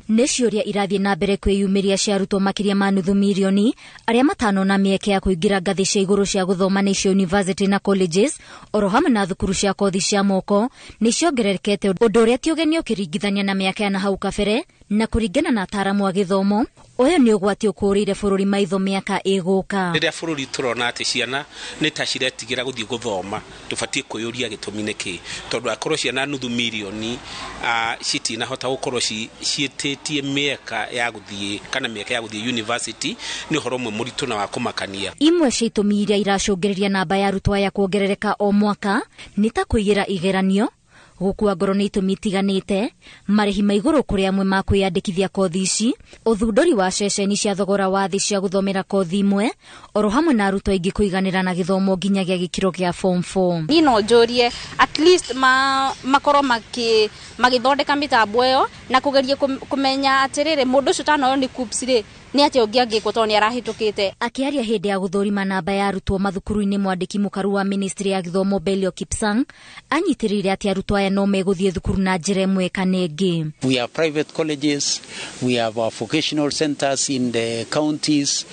Nĩ ciũria irathiĩ na mbere kwĩyumĩria cia arutwo makĩria ma nuthu mirioni arĩa matanona mĩeke ya kũingĩra ngathĩ cia igũrũ cia gũthoma nĩcio university na colleges, oro hamwe na thukuru cia kothi cia moko nĩ ciongererekete, ũndũ ũrĩa ti ũgeni ũkĩringithania na mĩaka ya na hau kabere. Na kũringana na ataaramu a gĩthomo, ũyũ nĩ ũgwati ũkũrĩire bũrũri maitho mĩaka ĩgũka. Rĩrĩa bũrũri tũrona atĩ ciana nĩ ta ciretigĩra gũthiĩ gũthoma, tũbatiĩ kwĩyũria gĩtũmi nĩ kĩ, tondũ akorwo ciana nuthu mirioni citinahota gũkorwo ciĩtĩtie mĩeka ya gũthiĩ kana mĩeke ya gũthiĩ university, nĩ ũhoro ũmwe mũritũ na wa kũmakania. Imwe cia itũmi iria iracũngĩrĩria namba ya arutwo aya kuongerereka o mwaka nĩ ta kũiyĩra igeranio, gũkua ngoro nĩ itũmi itiganĩte, marĩhi ma igũrũ kũrĩ amwe ma kwĩyandĩkithia kothi ici, ũthundũri wa ceceni cia thogora wa thĩ cia gũthomera kothi imwe, oro hamwe na arutwo aingĩ kũiganĩra na gĩthomo nginyagia gĩkĩro kĩa form 4. Niĩ no njũrie at least makorwo magĩthondeka mĩtambo ĩyo na kũgeria kũmenya atĩrĩrĩ, mũndũ ũcio ũtanoywo nĩ KUCCPS rĩ, nĩ atĩa ũngĩ angĩkwo tondũ nĩ arahĩtũkĩte. Akĩaria hĩndĩ ya gũthũrima namba ya arutwo mathukuru-inĩ, mwandĩki mũkaru wa ministry ya gĩthomo Belio Kipsang anyitĩrĩire atĩ arutwo aya no megũthiĩ thukuru na njĩra ĩmwe kana ĩngĩ. We have private colleges, we have our vocational centers in the counties,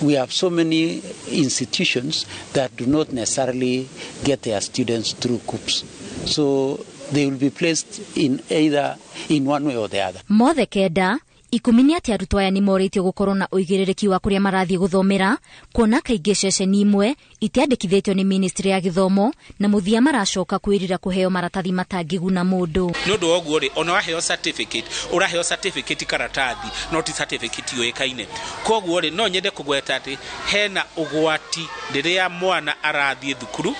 we have so many institutions that do not necessarily get their students through KUCCPS. So they will be placed in either in one way or the other. Mothe kenda ikumi nĩ atĩ arutwo aya nĩ morĩtio gũkorwo na ũigĩrĩrĩki wa kũrĩa marathiĩ gũthomera, kuona kaingĩ ceceni imwe itiandĩkithĩtio nĩ ministry ya gĩthomo na mũthia maracoka kwĩrira kũheo maratathi matangĩguna mũndũ. Nĩ ũndũ wa ũguo rĩ, ona waheo certificate, ũraheo certificate karatathi, no ti certificate yũĩkaine. Koguo rĩ, no nyende kũgweta atĩ hena ũgwati rĩrĩa mwana arathiĩ thukuru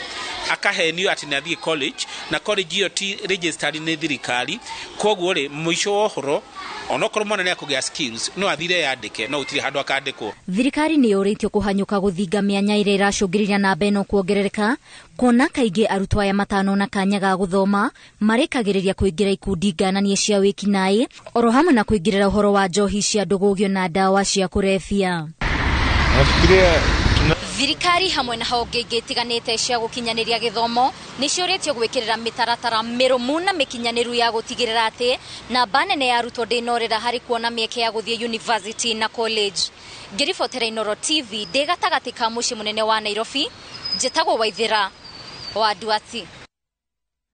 akahenio atĩ nĩ athiĩ college, na college ĩyo ti registered nĩ thirikari. Koguo rĩ, mũico wa ũhoro, onokorwo mwana nĩ akũgĩa skills, no athire yandĩke, no gũtirĩ handũ akandĩkwo. Thirikari nĩ yũrĩtio kũhanyũka gũthinga mĩanya ĩrĩa ĩracũngĩrĩria namba ĩno kuongerereka, kuona kaingĩ arutwo aya matanona kanya ga gũthoma marĩkagĩrĩria kũingĩra ikundi ngananie cia wĩkinaĩ, oro hamwe na kũingĩrĩra ũhoro wa njohi cia ndũgũgio na ndawa cia kũrebia. Thirikari hamwe na honge ingĩ itiganĩte cia gũkinyanĩria gĩthomo nĩ ciũrĩtio gwĩkĩrĩra mĩtaratara mĩrũmu na mĩkinyanĩru ya gũtigĩrĩra atĩ namba nene ya arutwo ndĩnorĩra harĩ kuona mĩeke ya gũthiĩ university na college. Ngĩribotera Inooro TV ndĩ gatagatĩ ka mũciĩ mũnene wa Nairobi, njĩtagwo Waithĩra wa Nduati.